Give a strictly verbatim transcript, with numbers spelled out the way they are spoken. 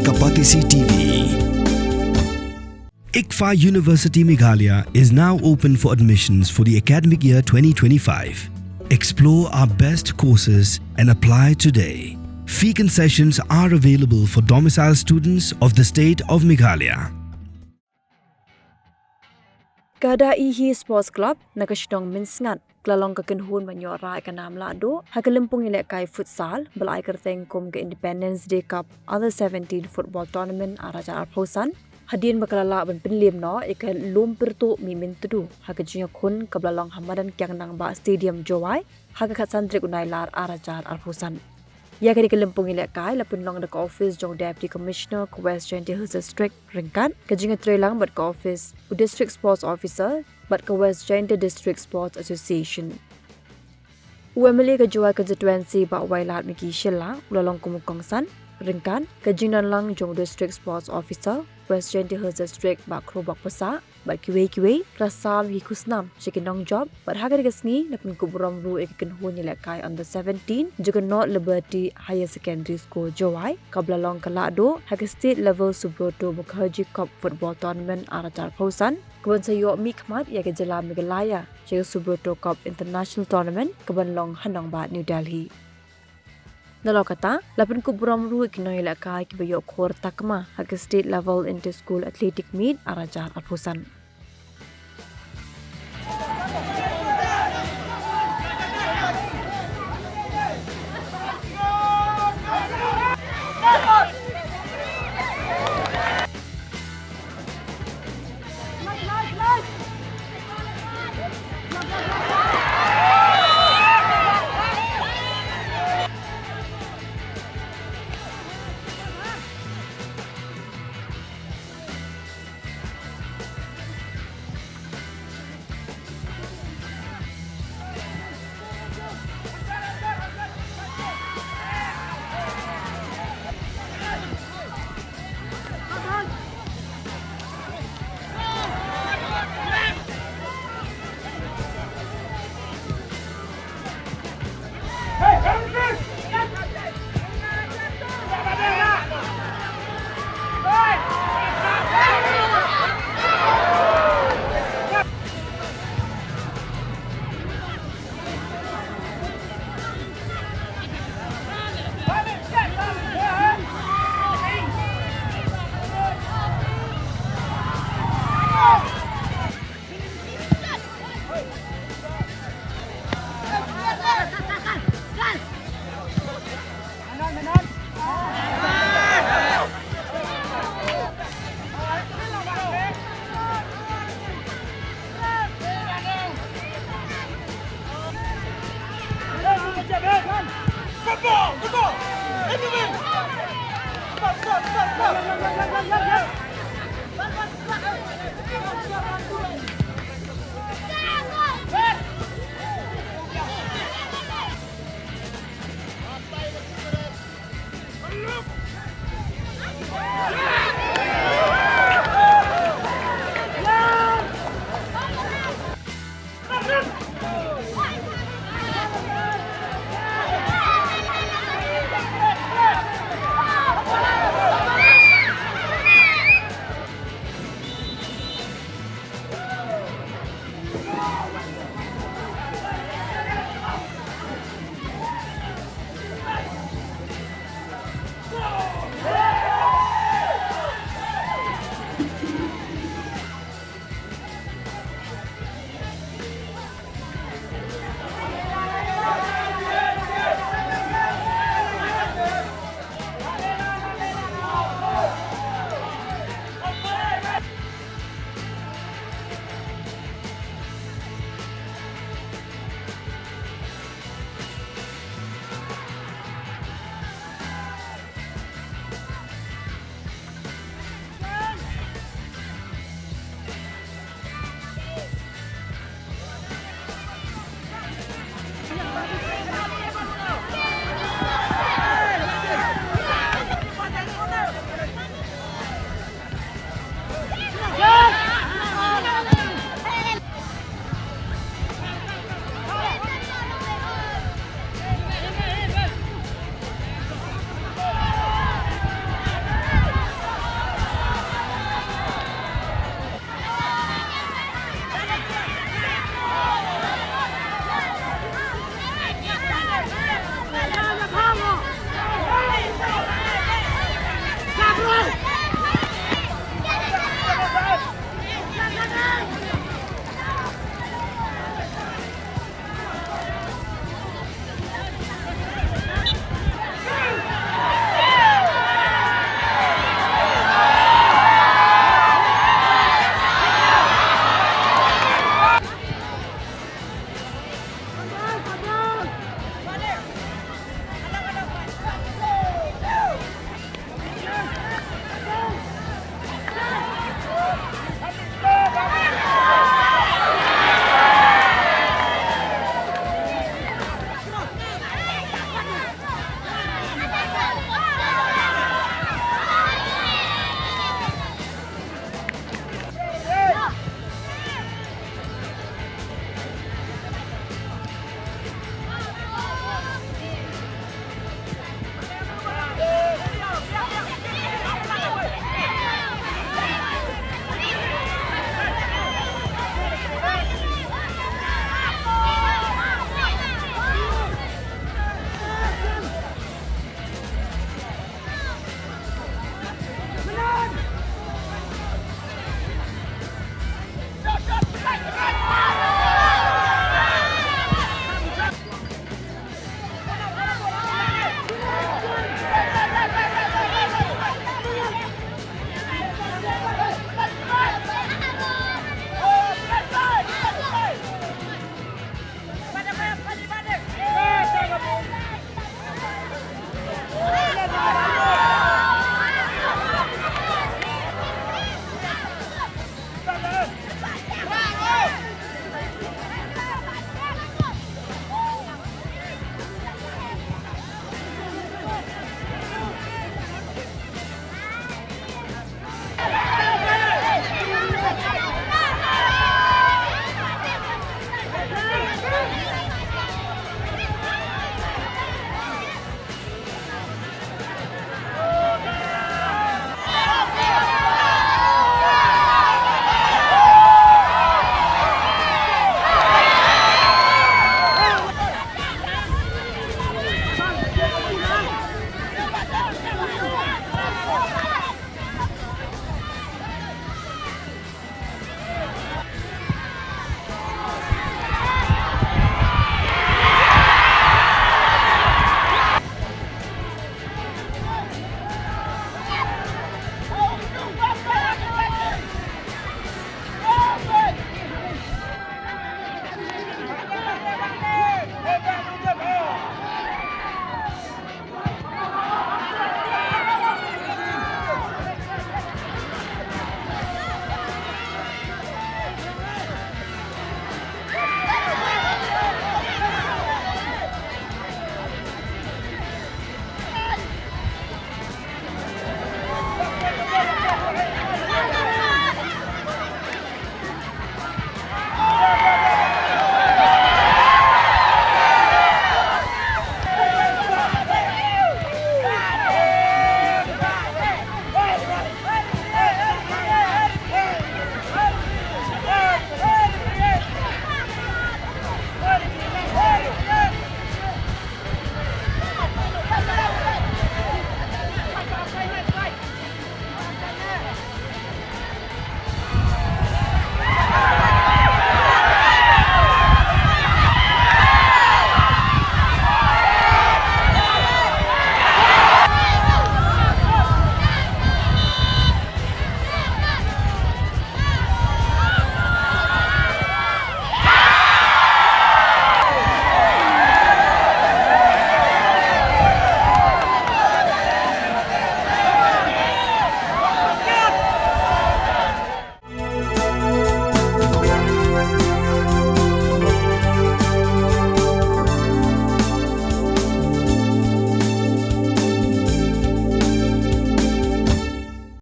Kapatisi T V. ICFAI University Meghalaya is now open for admissions for the academic year twenty twenty-five. Explore our best courses and apply today. Fee concessions are available for domicile students of the state of Meghalaya. Ka Da Ihi Sports Club na ka shnong Mynsngat ka la long ka kynhun ban ïoh rah ïa ka nam lahduh ha ka lympung ïalehkai futsal ba la ai kyrteng kum ka Independence Day Cup Under seventeen Football Tournament ar hajar arphew san, hadien ba ka la lah ban pynliem noh ïa ka Lum Pyrtuh Mih Myntdu ha ka jingïakhun kaba la long ha madan Kiang Nangbah Stadium, Jowai, ha ka khatsan tarik u Nailar ar hajar arphew san. Ïa kane ka lympung ïalehkai la pynlong da ka ophis jong u Deputy Commissioner ka West Jaintia Hills District ryngkat ka jingïatreilang bad ka ophis u District Sports Officer bad ka West Jaintia District Sports Association. U M L A ka Jowai Constituency Bah Wailadmiki Shylla u la long kum u kongsan ryngkat ka jingdonlang jong u District Sports Officer West Jaintia Hills District Bah Khrobok Passah bad kiwei kiwei, ka la sam ïa ki khusnam sha ki nongjop bad ha kane ka sngi la pynkup burom ruh ïa ka kynhun ïalehkai Under seventeen jong ka North Liberty Higher Secondary School, Jowai, kaba la long ka lahduh ha ka State Level Subroto Mukherjee Cup Football Tournament ar hajar arphew san, kaban sa ïoh mihkhmat ïa ka jylla Meghalaya sha ka Subroto Cup International Tournament kaban long ha nongbah New Delhi. Nalor kata, la pynkup burom ruh ïa ki nongïalehkai kiba ïoh khor takma ha ka State Level Inter School Athletic Meet ar hajar arphew san.